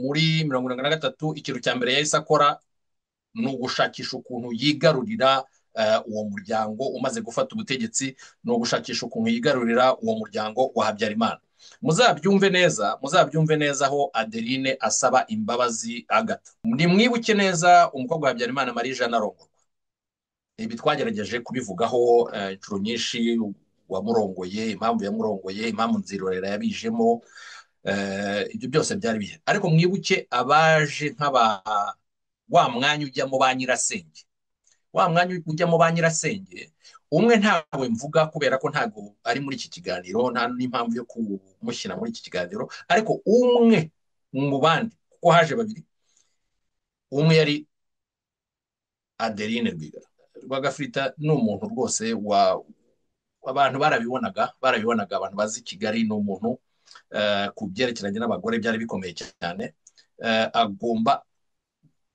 Muri 73 ikintu cya mbere yahise akora ni ugushakisha ukuntu yigarurira uwo muryango umaze gufata ubutegetsi, ni ugushakisha ukuntu yigarurira uwo muryango wa Habyarimana. Muzabyumve neza, muzabyumve neza aho Adeline asaba imbabazi Agatha. Nimwibuke neza umukobwa wa Habyarimana Marie Jeanne arongorwa. Ibi twagerageje kubivugaho inshuro nyinshi, wamurongoye, impamvu yamurongoye, impamvu Nzirorera yabijemo, ibyo byose byari bihe. Ariko mwibuke abaje nk'aba wa mwanya ujyamo ba nyirasenge. Wa mwanya ujyamo ba nyirasenge, umwe ntawe mvuga kubera ko ntago ari muri iki kiganiro, nta n'impamvu yo kumushyira muri iki kiganiro, ariko umwe mu bandi, kuko haje babiri, umwe yari Adeline Rwigara. Rwagafirita ni umuntu rwose wa abantu barabibonaga, barabibonaga, abantu bazi Kigali, ni umuntu ku byerekeranye n'abagore byari bikomeye cyane. Agomba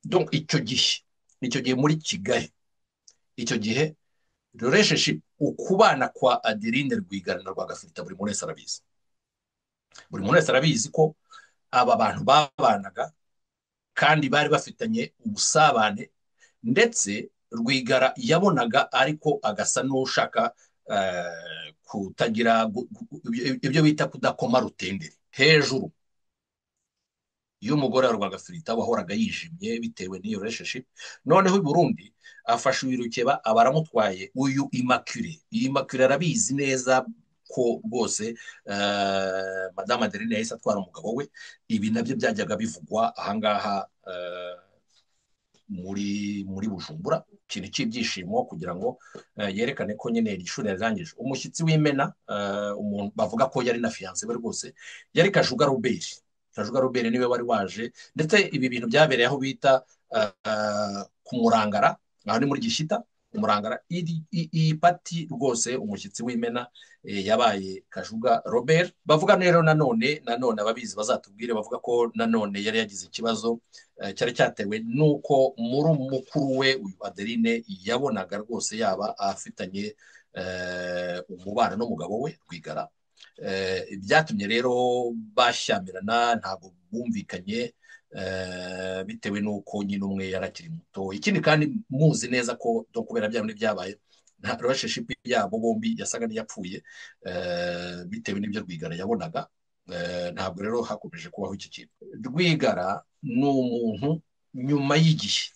donc icyo gihe, icyo gihe muri Kigali, icyo gihe relationship, ukubana kwa Adeline Rwigara na Rwagafirita, buri muntu wese arabizi. Buri muntu wese arabizi ko aba bantu babanaga kandi bari bafitanye ubusabane, ndetse Rwigara yabonaga ariko agasa n'ushaka kutagira ibyo bita kudakoma rutenderi. Hejuru y'umugore wa Rwagafirita wahoraga yijimye bitewe n'iyo relationship, noneho i Burundi afashe uyu Rukeba aba aramutwaye, uyu Immaculée. Iyi Immaculée arabizi neza ko rwose Madame Adeline yahise atwara umugabo we. Ibi nabyo byajyaga bivugwa ahangaha muri Bujumbura, ikintu cy'ibyishimo kugira ngo yerekane ko nyine iri shuri yarangije. Umushyitsi w'imena, umuntu bavuga ko yari na fiancé we rwose, yari Kajuga Robert. Kajuga Robert niwe wari waje, ndetse ibi bintu byabereye aho bita ku Murangara, aho ni muri Gishyita, Murangara. Iyi pati rwose umushyitsi w'imena yabaye Kajuga Robert. Bavuga rero nanone ababizi bazatubwire, bavuga ko nanone yari yagize ikibazo cyari cyatewe nuko muri mukuru we uyu Adeline yabonaga rwose yaba afitanye umubano n'umugabo we Rwigara. Byatumye rero bashyamirana, ntabwo bumvikanye, bitewe n'uko nyine umwe yarakiri muto. Ikindi kandi muzi neza ko kubera bya bindi byabaye, nta relationship yabo bombi yasaga n'iyapfuye, bitewe n'ibyo Rwigara yabonaga. Ntabwo rero hakomeje kubaho iki kintu. Rwigara ni umuntu nyuma y'igihe,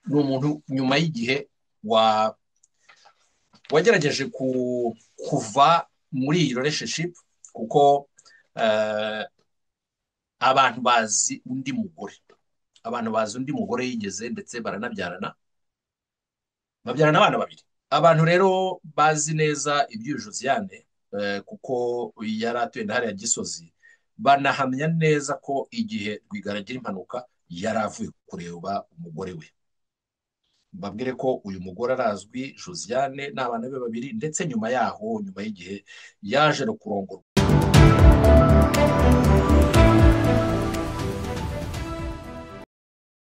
ni umuntu nyuma y'igihe wagerageje kuva muri iyi relationship, kuko abantu bazi undi mugore, abantu bazi undi mugore yigeze, ndetse baranabyarana, babyarana abana babiri. Abantu rero bazi neza iby'uyu Josiane, kuko yari atuye hariya Gisozi, banahamya neza ko igihe Rwigara agira impanuka yari avuye kureba umugore we. Mbabwire ko uyu mugore arazwi, Josiane n'abana be babiri, ndetse nyuma yaho, nyuma y'igihe yaje no kurongorwa.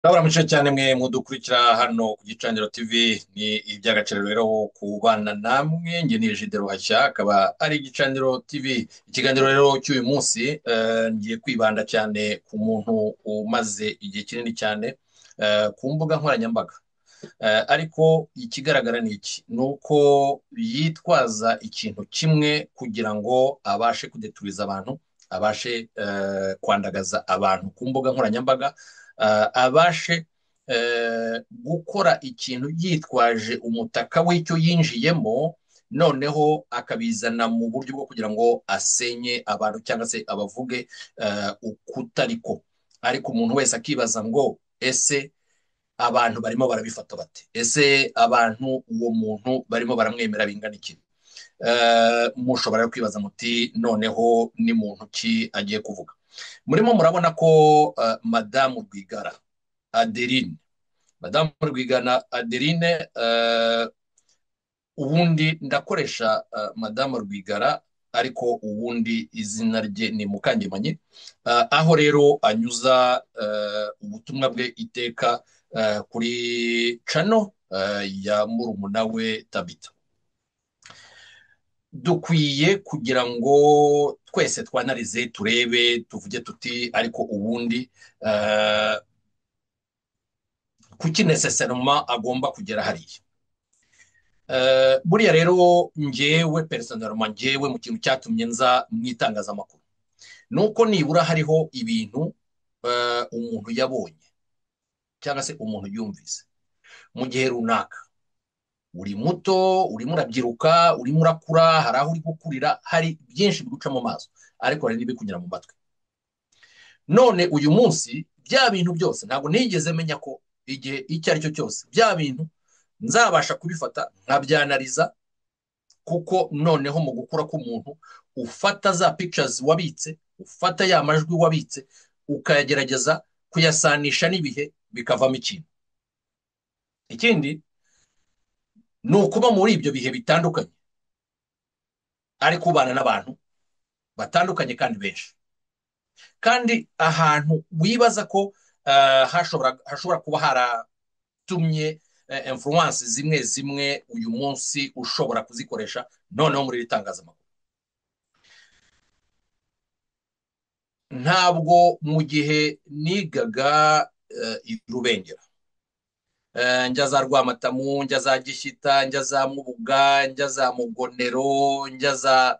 Ndabaramutse cyane mwe mudukurikira hano ku Gicaniro TV, ni iby'agaciro rero kubana namwe. Nge ni Egide Ruhashya, akaba ari Igicaniro TV. Ikiganiro rero cy'uyu munsi ngiye kwibanda cyane ku muntu umaze igihe kinini cyane ku mbuga nkoranyambaga. Ariko ikigaragara ni iki, ni uko yitwaza ikintu kimwe kugira ngo abashe kudeturiza abantu, abashe kwandagaza abantu ku mbuga nkoranyambaga, abashe gukora ikintu yitwaje umutaka w'icyo yinjiyemo, noneho akabizana mu buryo bwo kugira ngo asenye abantu cyangwa se abavuge ukutariko. Ariko umuntu wese akibaza ngo ese abantu barimo barabifata bate? Ese abantu uwo muntu barimo baramwemera bingana iki? Mushobora kwibaza muti noneho ni muntu ki agiye kuvuga? Murimo murabona ko Madamu Rwigara Adeline, Madamu Rwigara Adeline, ubundi ndakoresha Madamu Rwigara, ariko ubundi izina rye ni Mukangemanyi, aho rero anyuza ubutumwa bwe iteka kuri channel ya murumuna we Tabita. Dukwiye kugira ngo Twese twanarize, turebe, tuvuge tuti ariko ubundi kuki nécessairement agomba kugera hariya? Buriya rero ngewe personnellement, ngewe mu kintu cyatumye nza mu itangazamakuru nuko nibura hariho ibintu umuntu yabonye cyangwa se umuntu yumvise mu gihe runaka. Uri muto, urimo urabyiruka, urimo urakura, hari aho uri gukurira, hari byinshi biguca mu maso, ariko hari n'ibikunyura mu matwi. None uyu munsi bya bintu byose ntabwo nigeze menya ko igihe icyo ari cyo cyose bya bintu nzabasha kubifata nkabyanariza, kuko noneho mu gukura k'umuntu ufata za pictures wabitse, ufata ya majwi wabitse, ukayagerageza kuyasanisha n'ibihe, bikavamo ikintu. Ikindi ni ukuba muri ibyo bihe bitandukanye, ariko ubana n'abantu batandukanye kandi benshi, kandi ahantu wibaza ko hashobora kuba haratumye influence zimwe zimwe uyu munsi ushobora kuzikoresha noneho muri iri tangazamakuru. Ntabwo mu gihe nigaga i Rubengera, njya za Rwamatamu, njya za Gishyita, njya za Mubuga, njya za Mugonero, njya za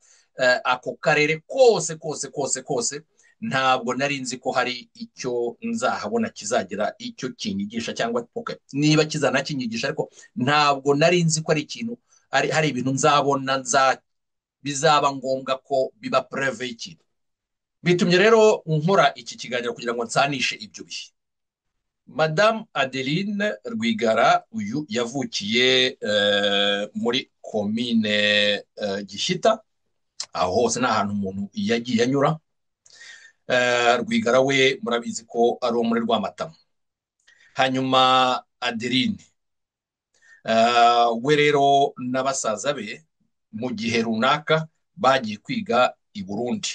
ako karere kose kose kose kose, ntabwo nari nzi ko hari icyo nzahabona kizagira icyo kinyigisha cyangwa niba kizanakinyigisha, ariko ntabwo nari nzi ko ari ikintu, hari ibintu nzabona bizaba ngombwa ko biba preve y'ikintu. Bitumye rero nkora iki kiganiro kugira ngo nsanishe ibyo bihe. Madame Adeline Rwigara uyu yavukiye muri komine Gishyita, aho hose ni ahantu umuntu yagiye anyura. Rwigara we murabizi ko ari uwo muri Rwamatamu. Hanyuma Adeline we rero n'abasaza be mu gihe runaka bagiye kwiga i Burundi.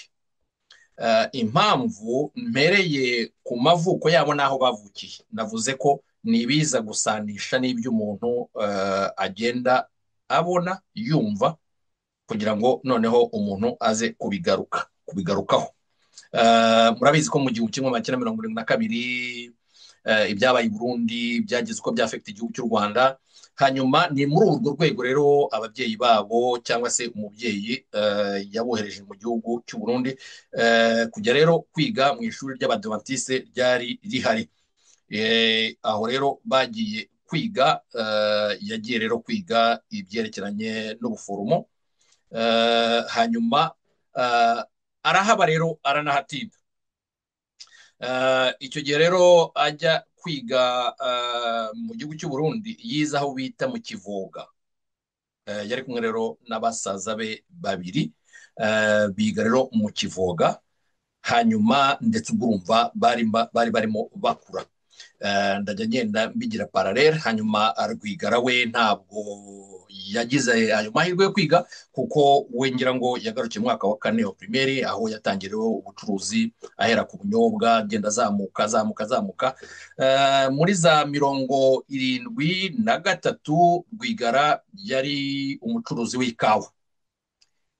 Impamvu mpereye ku mavuko yabo n'aho bavukiye, navuze ko nibiza gusanisha n'ibyo umuntu agenda abona yumva, kugira ngo noneho umuntu aze kubigarukaho. Murabizi ko mu 1972 ibyabaye i Burundi byagize uko byafekita igihugu cy'u Rwanda. Hanyuma ni muri urwo rwego rero ababyeyi babo cyangwa se umubyeyi yabohereje mu gihugu cy'u Burundi kujya rero kwiga mu ishuri ry'Abadventiste ryari rihari. Aho rero bagiye kwiga, yagiye rero kwiga ibyerekeranye n'ubuforomo. Hanyuma arahaba rero aranahatinda. Icyo gihe rero ajya kwiga mu gihugu cy'u Burundi, yize aho bita mu Kivoga. Yari kumwe rero n'abasaza be babiri, biga rero mu Kivoga. Hanyuma ndetse ubwo urumva bari barimo bakura. Ndajya ngenda mbigira parallel. Hanyuma Rwigara we ntabwo yagize ayo mahirwe yo kwiga, kuko we ngira ngo yagarukiye mu mwaka wa 4 wa primaire, aho yatangiriyeho ubucuruzi ahera ku bunyobwa, agenda azamuka azamuka azamuka. Muri za 73 Rwigara yari umucuruzi w'ikawa.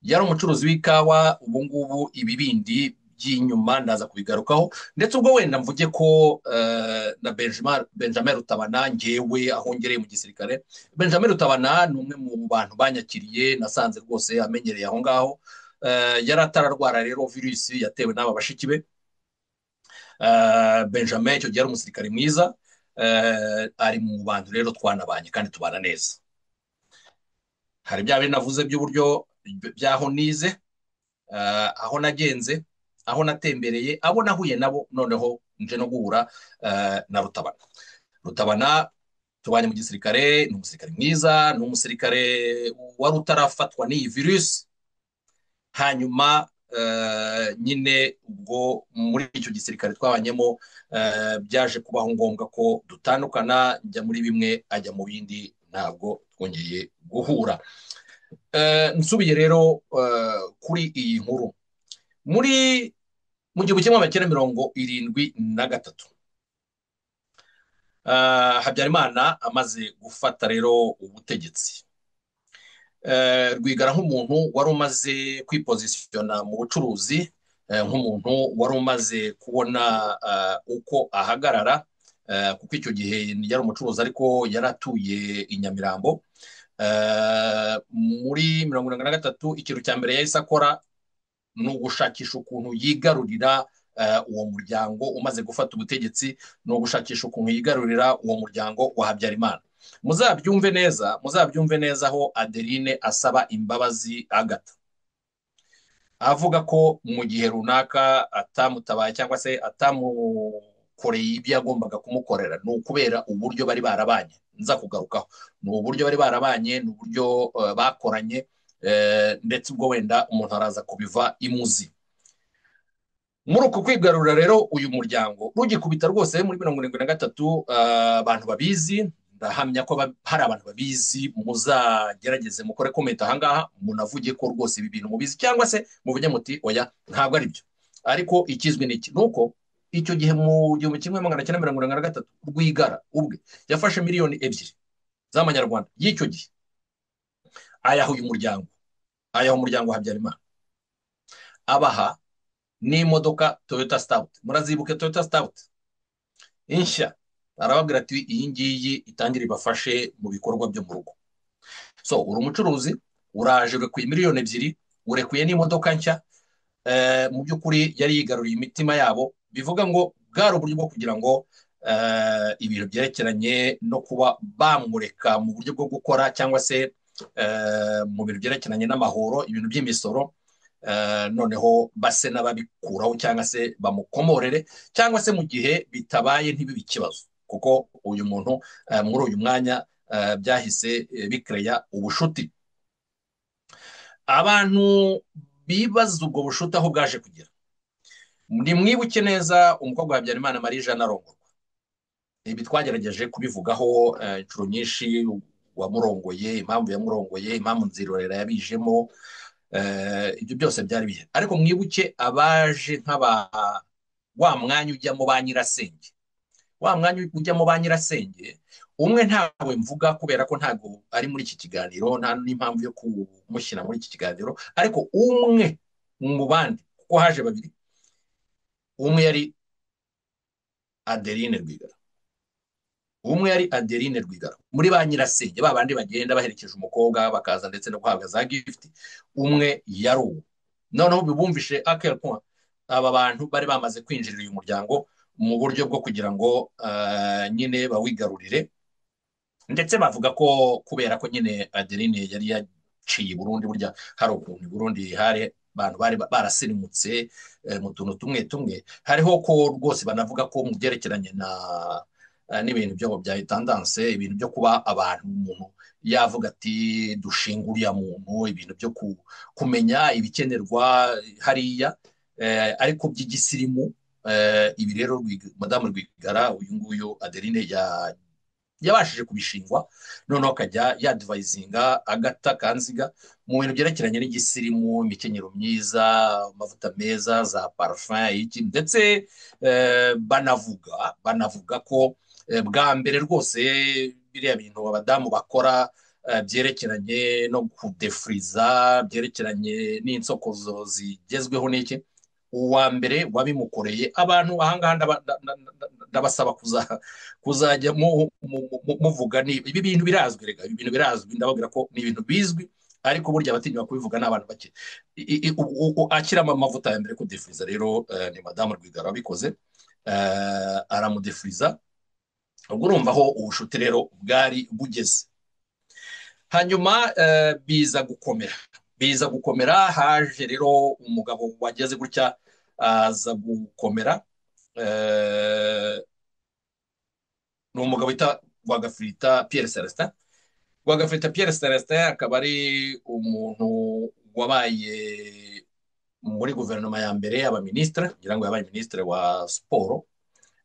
Yari umucuruzi w'ikawa. Ubu ngubu ibibindi by'inyuma ndaza kubigarukaho, ndetse ubwo wenda mvuge ko na Benjamin Rutabana, ngewe aho ngereye mu gisirikare, Benjamin Rutabana ni umwe mu bantu banyakiriye, nasanze rwose amenyereye aho ngaho. Yari atararwara rero virusi yatewe n'aba bashiki be. Benjamin icyo gihe yari umusirikare mwiza, ari mu bantu rero twanabanye kandi tubana neza. Hari bya bintu navuze by'uburyo byaho nize, aho nagenze, aho natembereye, abo nahuye nabo, noneho nje no guhura na Rutabana. Rutabana tubanye mu gisirikare, ni umusirikare mwiza, ni umusirikare wari utarafatwa n'iyi virusi. Hanyuma nyine ubwo muri icyo gisirikare twabanyemo, byaje kubaho ngombwa ko dutandukana, njya muri bimwe ajya mu bindi, ntabwo twongeye guhura. Nsubiye rero kuri iyi nkuru, muri mu 1973 Habyarimana amaze gufata rero ubutegetsi, Rwigara nk'umuntu wari umaze kwipozisiyona mu bucuruzi, nk'umuntu wari umaze kubona uko ahagarara, kuko icyo gihe yari umucuruzi ariko yari atuye i Nyamirambo. Muri 73 ikintu cya mbere yahise akora ni ugushakisha ukuntu yigarurira uwo muryango umaze gufata ubutegetsi, ni ugushakisha ukuntu yigarurira uwo muryango wa Habyarimana. Muzabyumve neza, muzabyumve neza aho Adeline asaba imbabazi Agatha, avuga ko mu gihe runaka atamutabaye cyangwa se atamukoreye ibyo yagombaga kumukorera, ni ukubera uburyo bari barabanye. Nza kugarukaho, ni uburyo bari barabanye, ni uburyo bakoranye, ndetse ubwo wenda umuntu araza kubiva imuzi. Muri uku kwigarurira rero uyu muryango rugikubita rwose muri 73, abantu babizi, ndahamya ko hari abantu babizi, muzagerageze mukore comment ahangaha munavuge ko rwose ibi bintu mubizi, cyangwa se muvuge muti oya ntabwo ari byo. Ariko ikizwi ni iki, nuko icyo gihe mu 1973 Rwigara ubwe yafashe 2 miliyoni z'amanyarwanda y'icyo gihe ayaha uyu muryango, ayaha umuryango wa Habyarimana, abaha n'imodoka Toyota Stout. Murazibuke Toyota Stout inshya, arababwira ati iyi ngiyi itangire ibafashe mu bikorwa byo mu rugo. So uri umucuruzi, uraje urekuye 2 miliyoni, urekuye n'imodoka nshya, mu by'ukuri yari yigaruriye imitima yabo. Bivuga ngo bwari uburyo bwo kugira ngo ibintu byerekeranye no kuba bamureka mu buryo bwo gukora, cyangwa se mu bintu byerekeranye n'amahoro, ibintu by'imisoro, noneho base n'ababikuraho cyangwa se bamukomorere, cyangwa se mu gihe bitabaye ntibibe ikibazo, kuko uyu muntu muri uyu mwanya byahise bikereya ubushuti. Abantu bibaza ubwo bushuti aho bwaje kugera. Nimwibuke neza umukobwa wa Habyarimana Marie Jeanne arongorwa. Ibi twagerageje kubivugaho inshuro nyinshi, wamurongoye, impamvu yamurongoye, impamvu Nzirorera yabijemo, ibyo byose byari bihe. Ariko mwibuke abaje nk'aba wa mwanya ujyamo ba nyirasenge, wa mwanya ujyamo ba nyirasenge umwe ntawe mvuga kubera ko ntabwo ari muri iki kiganiro, nta n'impamvu yo kumushyira muri iki kiganiro, ariko umwe mu bandi, kuko haje babiri, umwe yari Adeline Rwigara, umwe yari Adeline Rwigara muri ba nyirasenge ba bandi bagenda baherekeje umukobwa bakaza ndetse no guhabwa za gift, umwe yari uwo. Noneho bibumvishe à quel point aba bantu bari bamaze kwinjirira uyu muryango mu buryo bwo kugira ngo nyine bawigarurire, ndetse bavuga ko kubera ko nyine Adeline yari yaciye i Burundi, burya hari ukuntu i Burundi hari abantu bari barasirimutse mu tuntu tumwe tumwe, hariho ko rwose banavuga ko mu byerekeranye na n'ibintu byo bya intendance, ibintu byo kuba abantu umuntu yavuga ati dushinga uriya muntu, ibintu byo kumenya ibikenerwa hariya, ariko by'igisirimu. Ibi rero Madamu Rwigara uyu nguyu Adeline yabashije kubishingwa, noneho akajya yadvisinga Agatha Kanziga mu bintu byerekeranye n'igisirimu, imikenyero myiza, amavuta meza, za parfum iki, ndetse banavuga ko bwa mbere rwose biriya bintu abadamu bakora byerekeranye no kudefriza, byerekeranye n'insokozo zigezweho n'iki, uwa mbere wabimukoreye. Abantu ahangaha ndabasaba kuzajya muvuga ibi bintu birazwi, rega ibi bintu birazwi, ndababwira ko ni ibintu bizwi, ariko burya abatinya kubivuga ni abantu bake. Akiramo amavuta ya mbere kudefriza rero ni Madamu Rwigara wabikoze, aramudefriza. Ubwo urumva aho ubushuti rero bwari bugeze. Hanyuma biza gukomera, biza gukomera, haje rero umugabo wageze gutya aza gukomera, ni umugabo wita Rwagafirita Pierre Celestin. Rwagafirita Pierre Celestin akaba ari umuntu wabaye muri guverinoma ya mbere aba minisitiri, ngira ngo yabaye minisitiri wa siporo,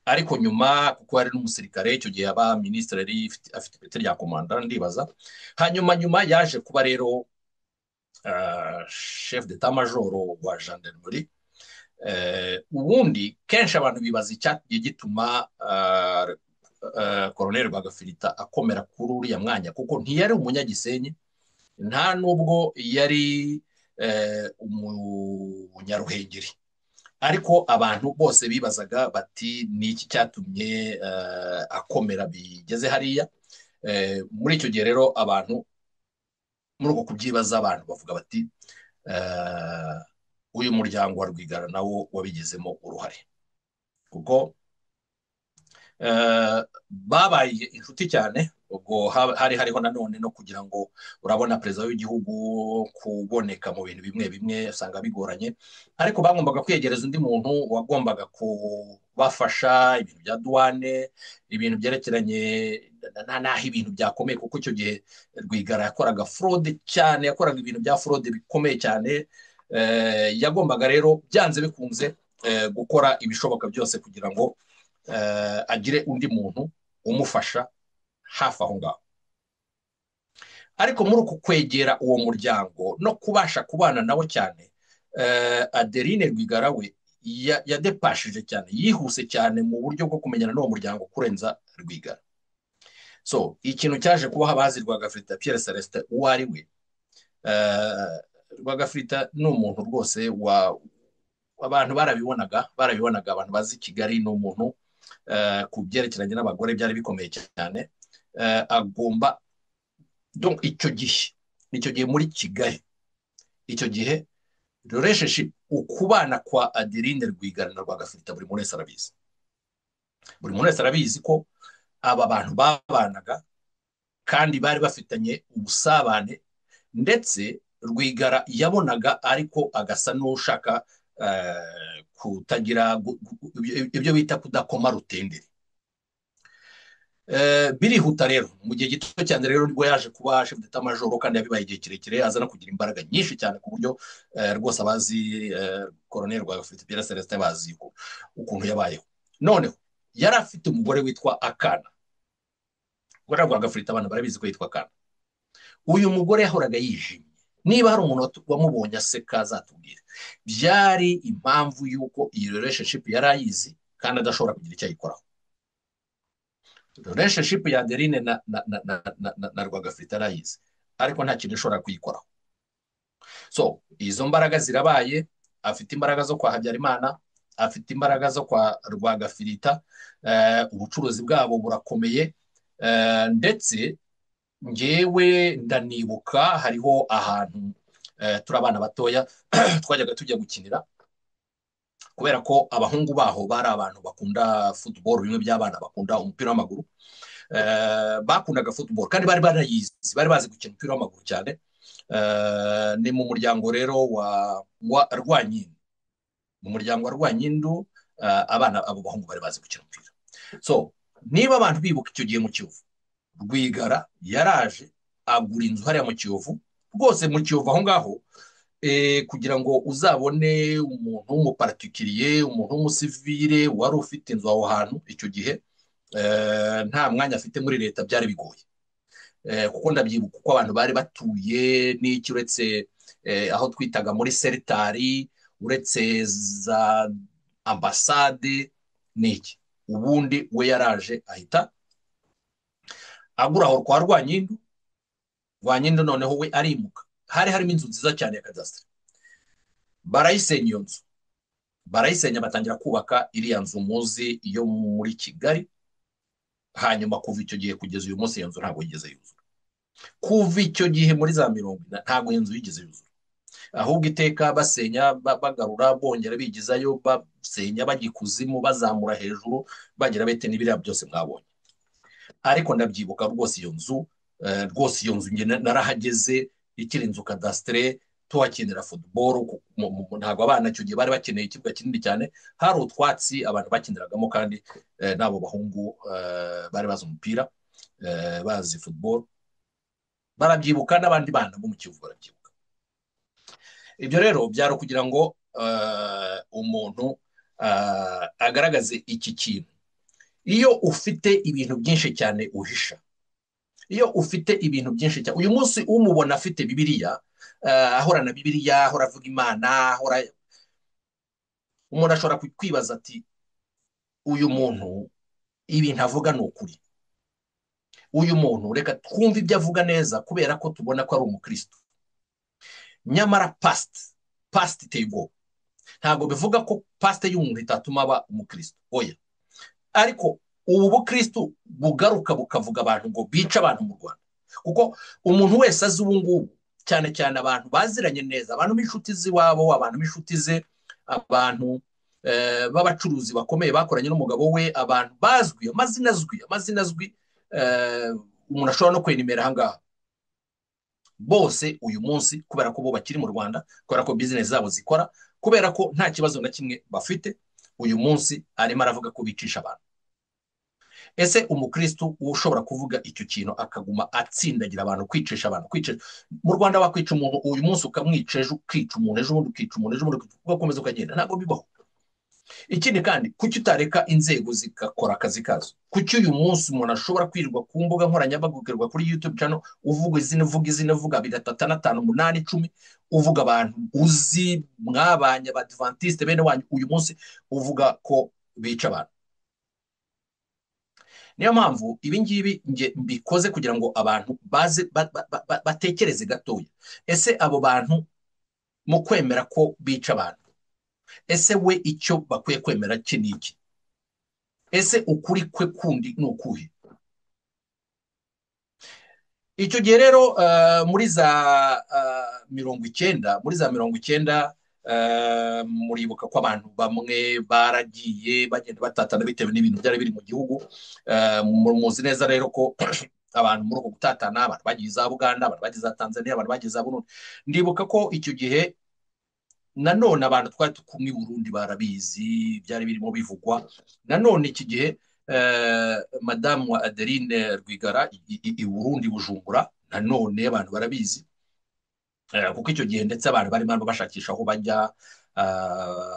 ariko nyuma kuko yari n'umusirikare icyo gihe aba minisitiri yari afite ipeti rya komanda ndibaza. Hanyuma nyuma yaje kuba rero chef d'état major wa gendarmerie. Ubundi kenshi abantu bibaza icyagiye gituma Colonel Rwagafirita akomera kuri uriya mwanya, kuko ntiyari umunyagisenyi, Nta nubwo yari umunyaruhengeri. Ariko abantu bose bibazaga bati ni iki cyatumye akomera bigeze hariya. Muri icyo gihe rero abantu muri uko kubyibaza abantu bavuga bati uyu muryango wa Rwigara nawo wabigizemo uruhare, kuko babaye inshuti cyane. Ubwo hari hariho nanone no kugira ngo urabona perezida w'igihugu kuboneka mu bintu bimwe bimwe usanga bigoranye, ariko bagombaga kwiyegereza undi muntu wagombaga kubafasha ibintu bya duwane, ibintu byerekeranye n'aho ibintu byakomeye, kuko icyo gihe Rwigara yakoraga fraude cyane, yakoraga ibintu bya fraude bikomeye cyane. Yagombaga rero byanze bikunze gukora ibishoboka byose kugira ngo agire undi muntu umufasha hafi aho ngaho. Ariko muri uku kwegera uwo muryango no kubasha kubana nawo cyane, Adeline Rwigara we yadepashije cyane, yihuse cyane mu buryo bwo kumenyana n'uwo muryango kurenza Rwigara. So ikintu cyaje kubaho abazi Rwagafirita Pierre Celestin uwo ari we, Rwagafirita ni umuntu rwose wa abantu barabibonaga, abantu bazi Kigali, ni umuntu ku byerekeranye n'abagore byari bikomeye cyane. Agomba donc icyo gihe muri Kigali, icyo gihe relationship, ukubana kwa Adeline Rwigara na Rwagafirita, buri muntu wese arabizi, buri muntu wese arabizi ko aba bantu babanaga kandi bari bafitanye ubusabane, ndetse Rwigara yabonaga ariko agasa n'ushaka kutagira ibyo bita kudakoma rutenderi. Birihuta rero mu gihe gito cyane rero nibwo yaje kuba chef d'état major, kandi yabibaye igihe kirekire, aza no kugira imbaraga nyinshi cyane ku buryo rwose abazi Colonel Rwagafirita Pierre Celestin bazi ukuntu yabayeho. Noneho yari afite umugore witwa Akana. Umugore Rwagafirita abantu barabizi ko yitwa Akana. Uyu mugore yahoraga yijimye. Niba hari umuntu wamubonye aseka azatubwira. Byari impamvu y'uko iyi relationship yari ayizi kandi adashobora kugira icyo ayikoraho. Relationship ya Adeline na Rwagafirita yarayizi, ariko nta kintu ashobora kuyikoraho. So izo mbaraga zirabaye, afite imbaraga zo kwa Habyarimana, afite imbaraga zo kwa Rwagafirita, ubucuruzi bwabo burakomeye, ndetse ngewe ndanibuka hariho ahantu turi abana batoya twajyaga tujya gukinira, kubera ko abahungu baho bari abantu bakunda football, bimwe by'abana bakunda umupira w'amaguru, bakundaga football kandi bari barayizi, bari bazi gukina umupira w'amaguru cyane. Ni mu muryango rero wa Rwanyindu, mu muryango wa Rwanyindu, abana abo bahungu bari bazi gukina umupira. So niba abantu bibuka icyo gihe mu Kiyovu, Rwigara yaraje agura inzu hariya mu Kiyovu, rwose mu Kiyovu aho ngaho, kugira ngo uzabone umuntu w'umupartikiriye, umuntu w'umusivire wari ufite inzu aho hantu icyo gihe, nta mwanya afite muri leta, byari bigoye. Kuko ndabyibuka uko abantu bari batuye n'iki, uretse aho twitaga muri seritari, uretse za ambasade n'iki, ubundi we yaraje ahita agura aho kwa Rwanyindu. Rwanyindu noneho we arimuka, hari harimo inzu nziza cyane ya kadasiteri, barayisenya iyo nzu, barayisenya batangira kubaka iriya nzu muzi yo muri Kigali. Hanyuma kuva icyo gihe kugeza uyu munsi iyo nzu ntabwo yigeze yuzura. Kuva icyo gihe muri za 40 ntabwo iyo nzu yigeze yuzura, ahubwo iteka basenya bagarura, bongera bigizayo, basenya bajya ikuzimu, bazamura hejuru, bagira bete n'ibiriya byose mwabonye. Ariko ndabyibuka rwose iyo nzu, rwose iyo nzu narahageze ikiri inzu kadasitire, tuhakinira football, ntabwo abana icyo gihe bari bakeneye ikibuga kinini cyane, hari utwatsi abantu bakiniragamo, kandi n'abo bahungu bari bazi umupira, bazi football, barabyibuka, n'abandi bana bo mu Kiyovu barabyibuka. Ibyo rero byari kugira ngo umuntu agaragaze iki kintu. Iyo ufite ibintu byinshi cyane uhisha, iyo ufite ibintu byinshi cyane, uyu munsi umubona afite Bibiliya, ahorana Bibiliya, ahora avuga Imana, ahora, umuntu ashobora kwibaza ati uyu muntu ibintu avuga ni ukuri. Uyu muntu reka twumve ibyo avuga neza kubera ko tubona ko ari umukristo. Nyamara past iteye ubwoba. Ntabwo bivuga ko past y'umuntu itatuma aba umukristo, oya. Ariko ubu bukristo bugaruka bukavuga abantu ngo bice abantu mu Rwanda, kuko umuntu wese azi ubu ngubu, cyane cyane abantu baziranye neza, abantu b'inshuti z'iwabo, abantu b'inshuti ze, abantu b'abacuruzi bakomeye bakoranye n'umugabo we, abantu bazwi, amazina azwi, amazina azwi, umuntu ashobora no kwenimera aha ngaha bose uyu munsi, kubera ko bo bakiri mu Rwanda, kubera ko bizinesi zabo zikora, kubera ko nta kibazo na kimwe bafite, uyu munsi arimo aravuga ko bicisha abantu. Ese umukristo ushobora kuvuga icyo kintu akaguma atsindagira abantu, kwicisha abantu, kwicisha mu Rwanda? Wakwica umuntu uyu munsi ukamwica ejo, ukica umuntu ejo bundi, ukica umuntu ejo bundi, ugakomeza ukagenda, ntabwo bibaho. Ikindi kandi, kuki utareka inzego zigakora akazi kazo? Kuki uyu munsi umuntu ashobora kwirirwa ku mbuga nkoranyambaga, ukirirwa kuri YouTube channel, uvuga izina, uvuga izina, uvuga 2, 3, 5, 8, 10, uvuga abantu uzi mwabanye, abadivantiste bene wanyu, uyu munsi uvuga ko bica abantu? Niyo mpamvu ibi ngibi nge mbikoze kugira ngo abantu baze batekereze gatoya. Ese abo bantu mu kwemera ko bica abantu, ese we icyo bakwiye kwemera cye ni iki? Ese ukuri kwe kundi ni ukuhe? Icyo gihe rero muri za 90, muri za 90, muribuka ko abantu bamwe baragiye bagenda batatana bitewe n'ibintu byari biri mu gihugu. Muzi neza rero ko abantu muri uko gutatana, abantu bagiye za Buganda, abantu bagiye za Tanzania, abantu bagiye za Burundi. Ndibuka ko icyo gihe nanone abantu twari kumwe i Burundi barabizi, byari birimo bivugwa. Nanone iki gihe madamu wa Adeline Rwigara i Burundi, Bujumbura, nanone abantu barabizi, kuko icyo gihe ndetse abantu barimo bashakisha aho bajya,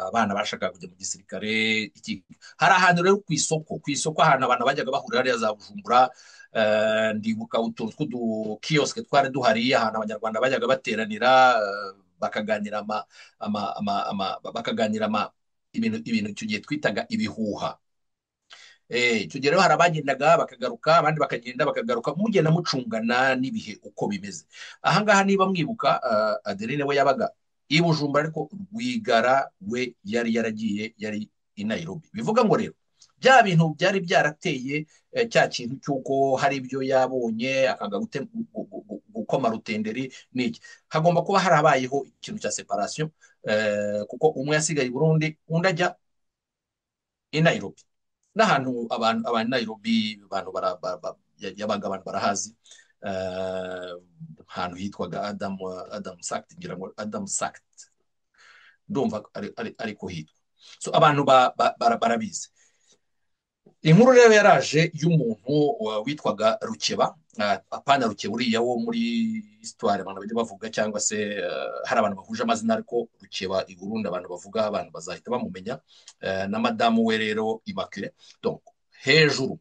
abana bashakaga kujya mu gisirikare. Hari ahantu rero ku isoko ahantu abantu bajyaga bahurira hariya za Bujumbura. Ndibuka utuntu tw'udukiyosike twari duhari, ahantu abanyarwanda bajyaga bateranira, bakaganira bakaganira ibintu icyo gihe twitaga ibihuha. Icyo gihe rero hari abagendaga bakagaruka, abandi bakagenda bakagaruka, mugenda mucungana n'ibihe uko bimeze. Aha ngaha niba mwibuka, Adeline we yabaga i Bujumbura, ariko Rwigara we yari yaragiye, yari i Nairobi. Bivuga ngo rero bya bintu byari byarateye cya kintu cy'uko hari ibyo yabonye akanga gukoma rutenderi n'iki, hagomba kuba harabayeho ikintu cya separation, kuko umwe yasigaye i Burundi, undi ajya i Nairobi. N'ahantu abantu aba Nairobi, abantu yabaga, abantu barahazi, ahantu hitwaga Adam Sakt, ngira ngo Adam Sakt, ndumva ariko hitwa. So abantu barabizi. Inkuru rero yaraje y'umuntu witwaga Rukeba, apana Rukeba uriya wo muri histoire abantu bajya bavuga, cyangwa se hari abantu bahuje amazina, ariko Rukeba i Burundi abantu bavuga, abantu bazahita bamumenya, na madamu we rero Immaculée. Donc hejuru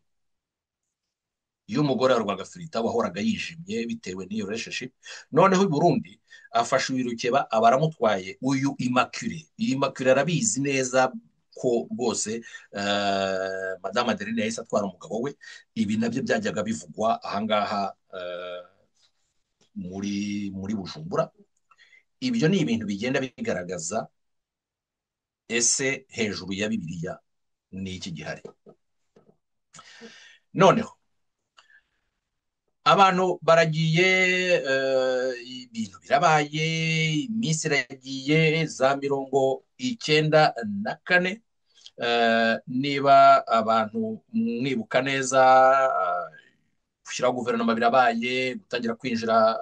y'umugore wa Rwagafirita wahoraga yijimye bitewe n'iyo relationship, noneho i Burundi afashe uyu Rukeba aba aramutwaye uyu Immaculée. Iyi Immaculée arabizi neza ko rwose Madame Adeline yahise atwara umugabo we. Ibi nabyo byajyaga bivugwa ahangaha muri Bujumbura. Ibyo ni ibintu bigenda bigaragaza ese hejuru ya Bibiliya ni iki gihari. Noneho abantu baragiye, ibintu birabaye, iminsi iragiye, za 94, niba abantu mwibuka neza, gushyiraho guverinoma birabaye, gutangira kwinjira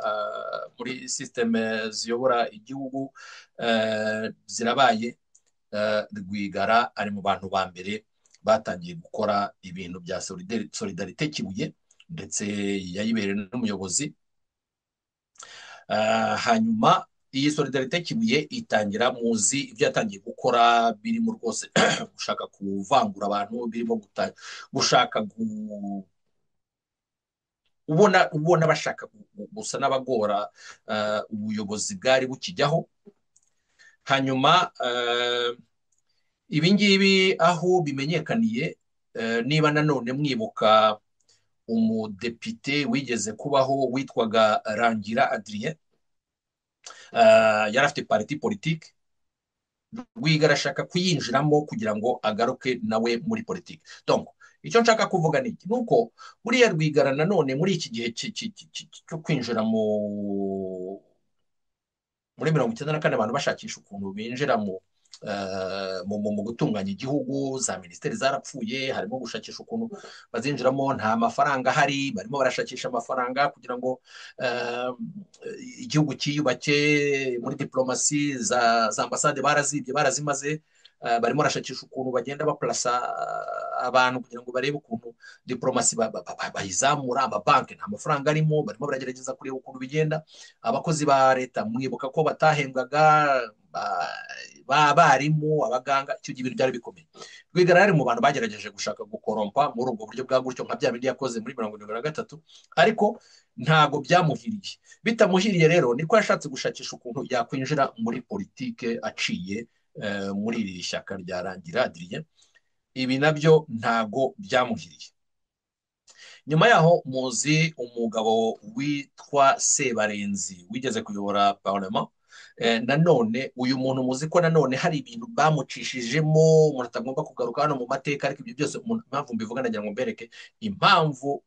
muri systeme ziyobora igihugu zirabaye. Rwigara ari mu bantu ba mbere batangiye gukora ibintu bya Solidarité Kibuye, ndetse yayibereye n'umuyobozi. Hanyuma iyi Solidarité Kibuye itangira, muzi ibyo yatangiye gukora birimo rwose gushaka kuvangura abantu, birimo gushaka ubona bashaka gusa n'abagora ubuyobozi bwari bukijyaho. Hanyuma ibi ngibi aho bimenyekaniye, niba nanone mwibuka umudepite wigeze kubaho witwaga Rangira Adrien, yari afite parti politique. Rwigara arashaka kuyinjiramo kugira ngo agaruke nawe muri politiki. Donc icyo nshaka kuvuga ni iki, nuko buriya Rwigara nanone muri iki gihe cyo kwinjira muri 94, abantu bashakisha ukuntu binjira mu gutunganya igihugu, za minisiteri zarapfuye, harimo gushakisha ukuntu bazinjiramo, nta mafaranga ahari, barimo barashakisha amafaranga kugira ngo igihugu cyiyubake. Muri diplomasi za ambasade barazibye, barazimaze, barimo barashakisha ukuntu bagenda baplasa abantu kugira ngo barebe ukuntu diplomasi bayizamura. Amabanki nta mafaranga arimo, barimo baragerageza kureba ukuntu bigenda. Abakozi ba leta mwibuka ko batahembwaga, abarimu, abaganga, icyo gihe ibintu byari bikomeye. Rwigara yari mu bantu bagerageje gushaka gukorompa muri ubwo buryo bwa gutyo, nka bya bindi yakoze muri 73, ariko ntago byamuhiriye. Bitamuhiriye rero niko yashatse gushakisha ukuntu yakwinjira muri politike aciye muri iri shyaka rya Rangira Adrien. Ibi nabyo ntago byamuhiriye. Nyuma yaho muzi umugabo witwa Sebarenzi wigeze kuyobora parlement. Nanone uyu muntu muzi ko nanone hari ibintu bamucishijemo, umuntu atagomba kugaruka hano mu mateka, ariko ibyo byose impamvu mbivuga nagira ngo mbereke impamvu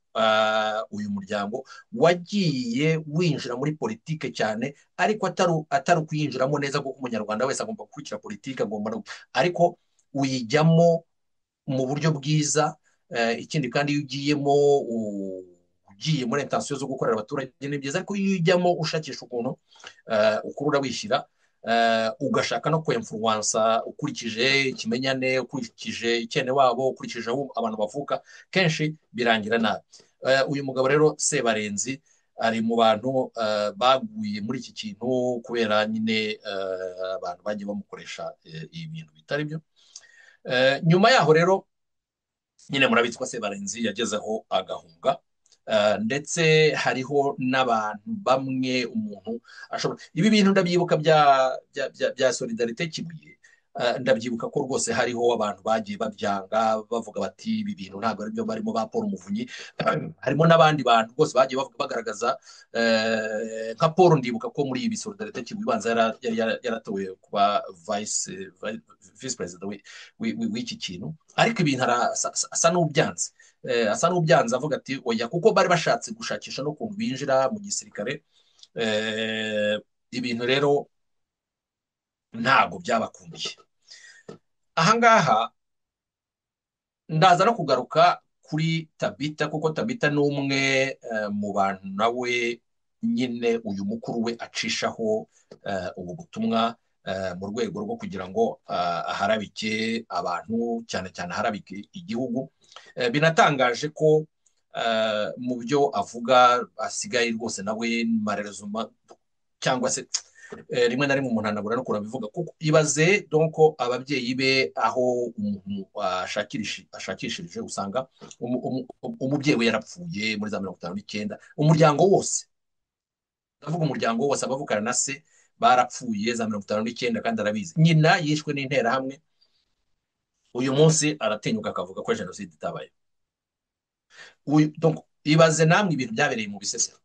uyu muryango wagiye winjira muri politike cyane, ariko atari ukuyinjiramo neza, kuko umunyarwanda wese agomba gukurikira politike, agomba, ariko uyijyamo mu buryo bwiza. Ikindi kandi iyo ugiyemo ugiye muri intention zo gukorera abaturage ni byiza, ariko iyo ujyamo ushakisha ukuntu ukurura wishyira, ugashaka no kwemfuruwansa ukurikije ikimenyane, ukurikije icyene wabo, ukurikije aho abantu bavuka, kenshi birangira nabi. Uyu mugabo rero Sebarenzi ari mu bantu baguye muri iki kintu kubera nyine abantu bagiye bamukoresha ibintu bitari byo. Nyuma yaho rero nyine murabizi ko Sebarenzi yagezeho agahunga, ndetse hariho n'abantu bamwe umuntu ashobora, ibi bintu ndabyibuka bya Solidarité Kibuye, ndabyibuka ko rwose hariho abantu bagiye babyanga bavuga bati ibi bintu ntabwo ari byo, barimo ba Paul Muvunyi, harimo n'abandi bantu rwose bagiye bagaragaza, nka Paul ndibuka ko muri ibi Solidarité Kibuye ibanza yaratowe kuba vice president w'iki kintu, ariko ibintu asa n'ubyanze, asa n'ubyanze avuga ati oya, kuko bari bashatse gushakisha no kuntu binjira mu gisirikare. Ibintu rero ntabwo byabakundiye. Ahangaha ndaza no kugaruka kuri Tabita, kuko Tabita ni umwe mu bantu nawe nyine uyu mukuru we acishaho ubu butumwa mu rwego rwo kugira ngo aharabike abantu, cyane cyane aharabike igihugu. Binatangaje ko mu byo avuga asigaye rwose nawe marerezuma, cyangwa se rimwe na rimwe umuntu anabura no kurabivuga, kuko ibaze donc ababyeyi be aho umuntu ashakishirije usanga umubyeyi we yarapfuye muri za 59, umuryango wose, ndavuga umuryango wose, abavukana na se barapfuye za 59, kandi arabizi, nyina yishwe n'interahamwe. Uyu munsi aratinyuka akavuga ko jenoside itabaye. Donc ibaze namwe ibintu byabereye mu Bisesero,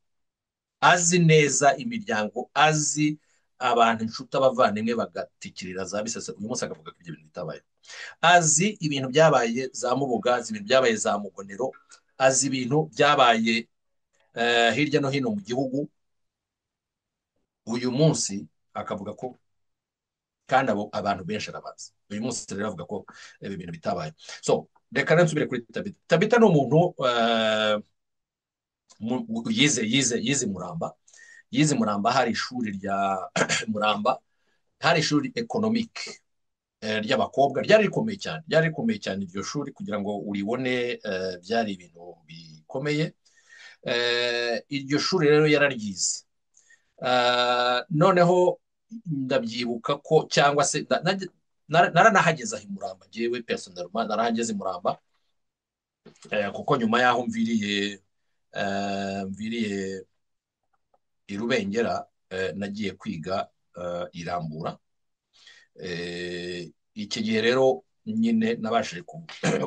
azi neza imiryango, azi abantu, inshuti, abavandimwe bagatikirira za Bisesero, uyu munsi akavuga ko ibyo bintu bitabaye. Azi ibintu byabaye za Mubuga, azi ibintu byabaye za Mugonero, azi ibintu byabaye hirya no hino mu gihugu, uyu munsi akavuga ko, kandi abo abantu benshi arabazi, uyu munsi rero avuga ko ibi bintu bitabaye. So reka rero nsubire kuri Tabita. Tabita ni umuntu yize Muramba, yize Muramba, hari ishuri rya Muramba, hari ishuri economique ry'abakobwa, ryari rikomeye cyane, ryari rikomeye cyane iryo shuri, kugira ngo uribone byari ibintu bikomeye. Iryo shuri rero yararyize. Noneho ndabyibuka ko, cyangwa se naranahageze aho i Muramba, njyewe personnellement narahageze i Muramba, kuko nyuma y'aho mviriye i Rubengera, nagiye kwiga i Rambura. Iki gihe rero nyine nabashije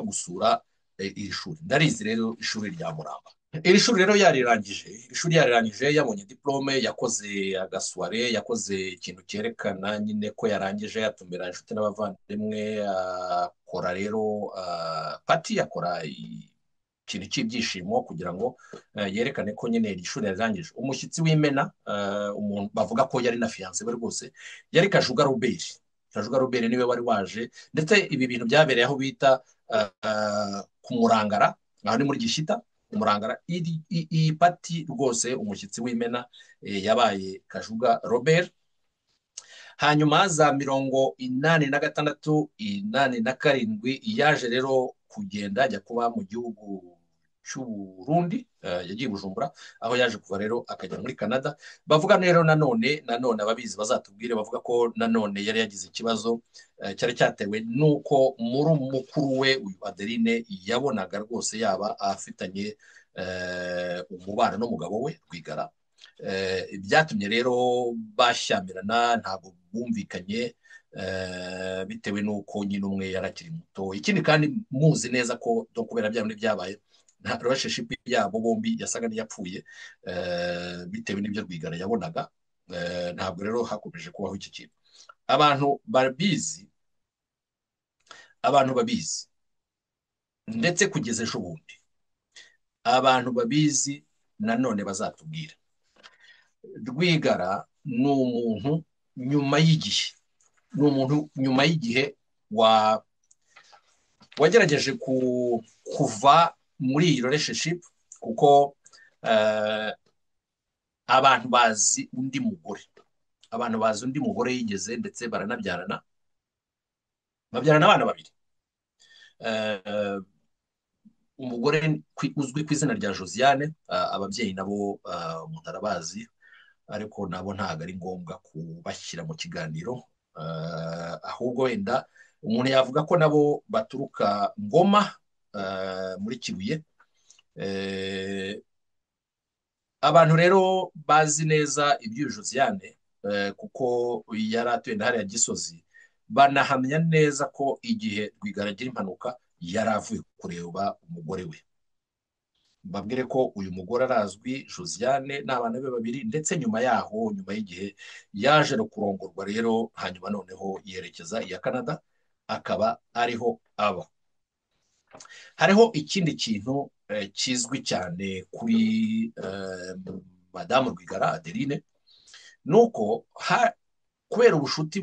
gusura Iri shuri ndarizi rero, ishuri rya Muramba. Iri shuri rero yarirangije, ishuri yarirangije, yabonye diplome, yakoze agasware, yakoze ikintu cyerekana nyine ko yarangije, atumira inshuti n'abavandimwe, akora rero pati, akora ikintu cy'ibyishimo kugira ngo yerekane ko nyine iri shuri yarangije. Umushyitsi w'imena, umuntu bavuga ko yari na fiyanse we rwose, yari Kajuga Robert. Kajuga Robert niwe wari waje, ndetse ibi bintu byabereye aho bita ku Murangara, aho ni muri Gishyita. Umurangara, iyi pati rwose umushyitsi w'imena yabaye Kajuga Robert. Hanyuma za 86, 87 yaje rero kugenda ajya kuba mu gihugu cy'Uburundi, yagiye Bujumbura, aho yaje kuva rero akajya muri Canada. Bavuga rero nanone ababizi bazatubwire, bavuga ko nanone yari yagize ikibazo cyari cyatewe nuko muri mukuru we uyu Adeline yabonaga rwose yaba afitanye umubano n'umugabo we Rwigara. Byatumye rero bashyamirana, ntabwo bumvikanye, bitewe n'uko nyine umwe yarakiri muto. Ikindi kandi muzi neza ko kubera bya bindi byabaye, nta relationship yabo bombi yasaga n'iyapfuye, bitewe n'ibyo Rwigara yabonaga. Ntabwo rero hakomeje kubaho iki kintu. Abantu babizi ndetse kugeza ejo bundi, abantu babizi nanone bazatubwira. Rwigara ni umuntu nyuma y'igihe, ni umuntu nyuma y'igihe wagerageje kuva muri iyi relationship, kuko abantu bazi undi mugore, abantu bazi undi mugore yigeze, ndetse baranabyarana, babyarana abana babiri. Umugore uzwi ku izina rya Josiane, ababyeyi nabo umuntu arabazi, ariko nabo ntabwo ari ngombwa kubashyira mu kiganiro, ahubwo wenda umuntu yavuga ko nabo baturuka Ngoma muri Kibuye. Abantu rero bazi neza iby'uyu Josiane, kuko yari atuye hariya Gisozi, banahamya neza ko igihe Rwigara agira impanuka yari avuye kureba umugore we. Mbabwire ko uyu mugore arazwi, Josiane n'abana be babiri, ndetse nyuma yaho, nyuma y'igihe yaje no kurongorwa rero, hanyuma noneho yerekeza iya Canada, akaba ariho aba. Hariho ikindi kintu kizwi cyane kuri Madamu Rwigara Adeline, nuko kubera ubushuti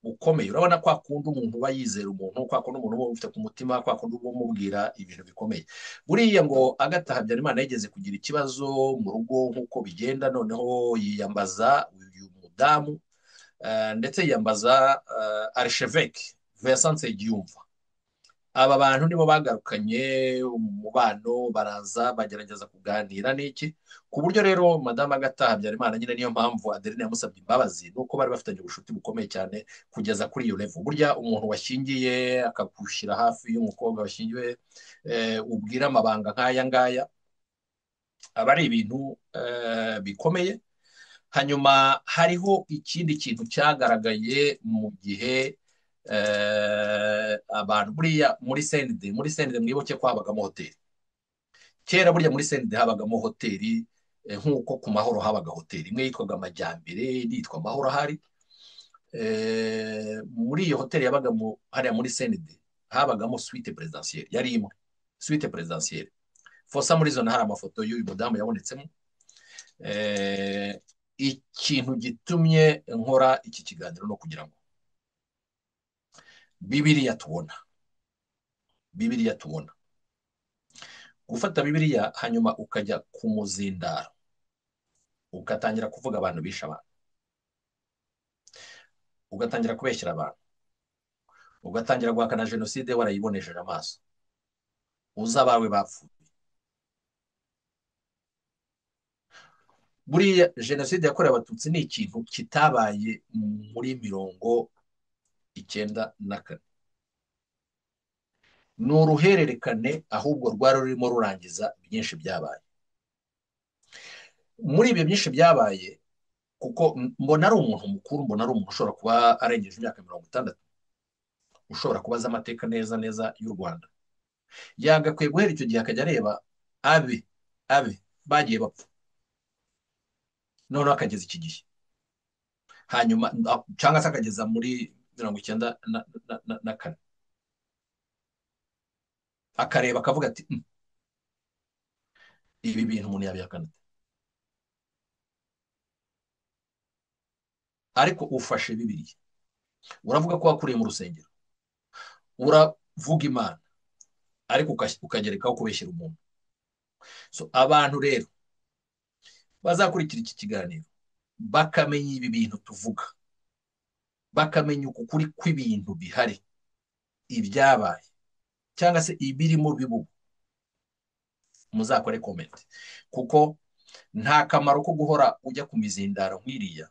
bukomeye, urabona kwa kundi umuntu uba yizera umuntu, kwa kundi umuntu uba ufite ku mutima, kwa kundi uba umubwira ibintu bikomeye. Buriya ngo Agatha Habyarimana yigeze kugira ikibazo mu rugo nk'uko bigenda, noneho yiyambaza uyu mudamu, ndetse yiyambaza Archevêque Vincent Nsengiyumva. Aba bantu nibo bagarukanye umubano, baraza bagerageza kuganira n'iki, ku buryo rero Madamu Agatha Habyarimana nyine niyo mpamvu Adeline yamusabye imbabazi, nuko bari bafitanye ubucuti bukomeye cyane kugeza kuri iyo level. Burya umuntu washyingiye akagushyira hafi y'umukobwa washyingiwe, ubwira amabanga nk'aya ngaya, aba ari ibintu bikomeye. Hanyuma hariho ikindi kintu cyagaragaye mu gihe abantu buriya muri CND, muri CND mwibuke ko habagamo hoteli kera. Burya muri CND habagamo hoteli, nk'uko ku Mahoro habaga hoteli imwe yitwaga Amajyambere, indi yitwa Amahoro. Ahari muri iyo hoteli yabaga hariya muri CND habagamo suite présidentielle, yari imwe suite présidentielle. Fosa muri zone hari amafoto y'uyu mudamu yabonetsemo. Ikintu gitumye nkora iki kiganiro no kugira ngo Bibiliya tubona, Bibiliya tubona, gufata Bibiliya hanyuma ukajya ku muzindaro ugatangira kuvuga abantu bishe abantu, ugatangira kubeshyira abantu, ugatangira guhakana jenoside warayibonesheje amaso, uzi abawe bapfuye. Buriya jenoside yakorewe Abatutsi ni ikintu kitabaye muri 94, ni uruhererekane ahubwo rwari rurimo rurangiza byinshi byabaye. Muri ibyo byinshi byabaye, kuko mbona ari umuntu mukuru, mbona ari umuntu ushobora kuba arengeje imyaka 60, ushobora kubaza amateka neza neza y'u Rwanda. Yagakwiye guhera icyo gihe akajya areba abe bagiye bapfa, noneho akageza iki gihe, hanyuma cyangwa se akageza muri 94, akareba akavuga ati ibi bintu umuntu yabihakana. Ariko ufashe Bibiliya, uravuga ko wakuriye mu rusengero, uravuga Imana, ariko ukagerekaho kubeshyira umuntu. So abantu rero bazakurikira iki kiganiro bakamenya ibi bintu tuvuga, bakamenya ukuri kw'ibintu bihari, ibyabaye cyangwa se ibirimo bibubu, muzakore comment, kuko nta kamaro ko guhora ujya ku mizindaro nk'iriya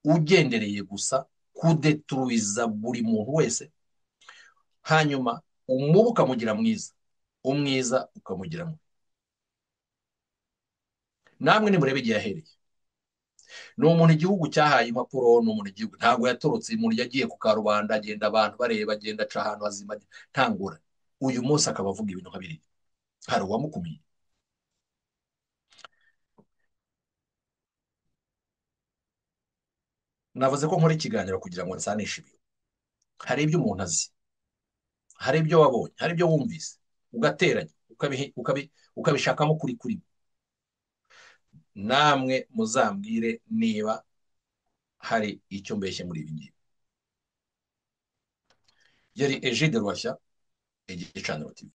ugendereye gusa kudetruiza buri muntu wese, hanyuma umubi ukamugira mwiza, umwiza ukamugira mubi. Namwe nimurebe igihe yahereye. Ni umuntu igihugu cyahaye impapuro, ni umuntu igihugu ntabwo yatorotse, umuntu yagiye ku karubanda, agenda abantu bareba, agenda aca ahantu hazima, nta ngorane. Uyu munsi akaba avuga ibintu nka biriya, hari uwamukumiye. Navuze ko nkora ikiganiro kugira ngo nsanishe ibintu. Hari ibyo umuntu azi, hari ibyo wabonye, hari ibyo wumvise, ugateranya, ukabishakamo kuri kuri. Namwe muzambwire niba hari icyo mbeshye muri ibi ngibi. Yari Egide Ruhashya, Igicaniro TV.